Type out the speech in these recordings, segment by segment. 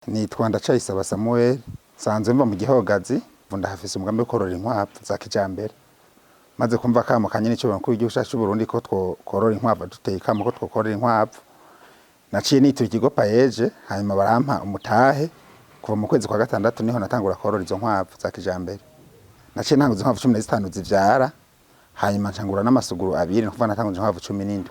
Nitwa Ndacayisaba Samuel, nsanzwe mva mu Gihogazi, ndahafise umugambi wo korora inkwavu za kijambere. Maze kumva akamo ka nyenicubahiro mukuru w'igihugu cacu c'Uburundi ko twokorora inkwavu, aduteye akamo ko twokorora inkwavu, naciye nitura ikigo PAEEJ, hanyuma barampa umutahe. Kuva mu kwezi kwa gatandatu niho natangura korora izo nkwavu za kijambere. Naciye ntanguza inkwavu 15 zivyara, hanyuma nca ngura n'amasuguru abiri, nukuvuga natanguje inkwavu 17.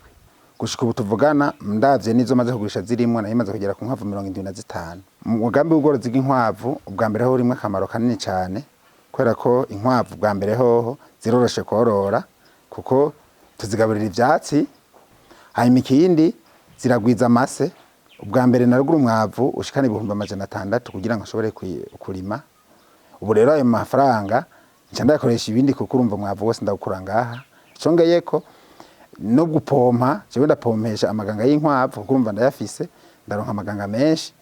Gushika ubu tuvugana, ndavye n'izo maze kugurisha zirimwo, nari maze kugera ku nkwavu 75. Umugambi w'ubworozi bw'inkwavu, ubwa mbere ho urimwo akamaro kanini cane, kubera ko inkwavu bwa mbere hoho ziroroshe korora, kuko tuzigaburira ivyatsi. Hanyuma ikindi, ziragwiza amase. Ubwa mbere naragura umwavu ushikana 600,000 kugira ngo nshobore kurima. Ubu rero ayo mafaranga nca ndayakoresha ibindi, kuko urumva umwavu wose ndawukura ngaha. Icongeyeko no gupompa, jewe ndapompesha amaganga y'inkwavu, kuko urumva ndayafise, ndaronka amaganga menshi.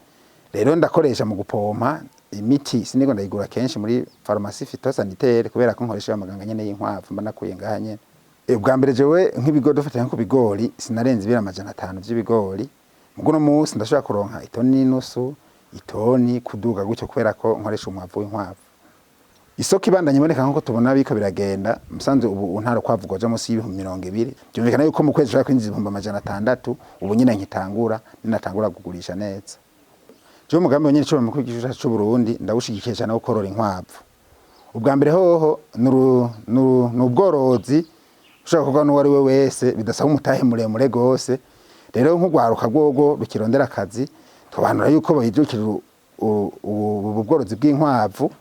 Rero ndakoresha mu gupompa imiti, sinirwa ndayigura kenshi muri pharmacie phytosanitaire, kubera ko nkoresha amaganga nyene y'inkwavu mba nakuye ngaha nyene. Ubwa mbere jewe nk'ibigori, dufatiye nko ku bigori, sinarenza ibiro 500 vy'ibigori. Muga uno musi ndashobora kuronka itoni n'inusu, itoni kuduga gutyo, kubera ko nkoresha umwavu w'inkwavu. Isoko ibandanya iboneka nkuko tubona biriko biragenda, musanzwe ubu nta rukwavu rwoja musi y'20,000. Vyumvikana yuko mu kwezi ushobora kwinjiza 600,000. Ubu nyene nkitangura, ninatangura kugurisha neza. Jewe umugambi wa nyenicubahiro mukuru w'igihugu cacu c'Uburundi ndawushigikiye cane wo korora inkwavu. Ubwa mbere hoho ni ubworozi ushobora gukorwa n'uwari we wese, bidasaba umutahe muremure gose. Rero nk'urwaruka rworwo rukirondera akazi, twobahanura yuko bohijukira ubu bworozi bw'inkwavu,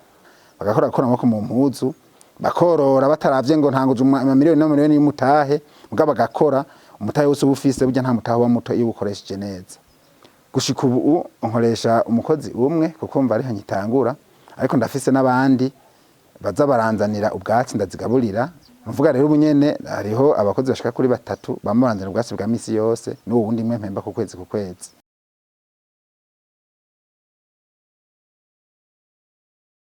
bagakora gukura amaboko mu mpuzu, bakorora bataravye ngo ntanguje amamiliyoni n'amamiliyoni y'umutahe, mugabo bagakora. Umutahe wose uba ufise, burya nta mutahe uba muto iyo uwukoresheje neza. Gushika ubu nkoresha umukozi umwe, kuko mva ariho nkitangura, ariko ndafise n'abandi baza baranzanira ubwatsi ndazigaburira. Nuvuga rero ubu nyene hariho abakozi bashika kuri batatu bama baranzanira ubwatsi bwa misi yose, n'uwo wundi umwe mpemba ku kwezi ku kwezi.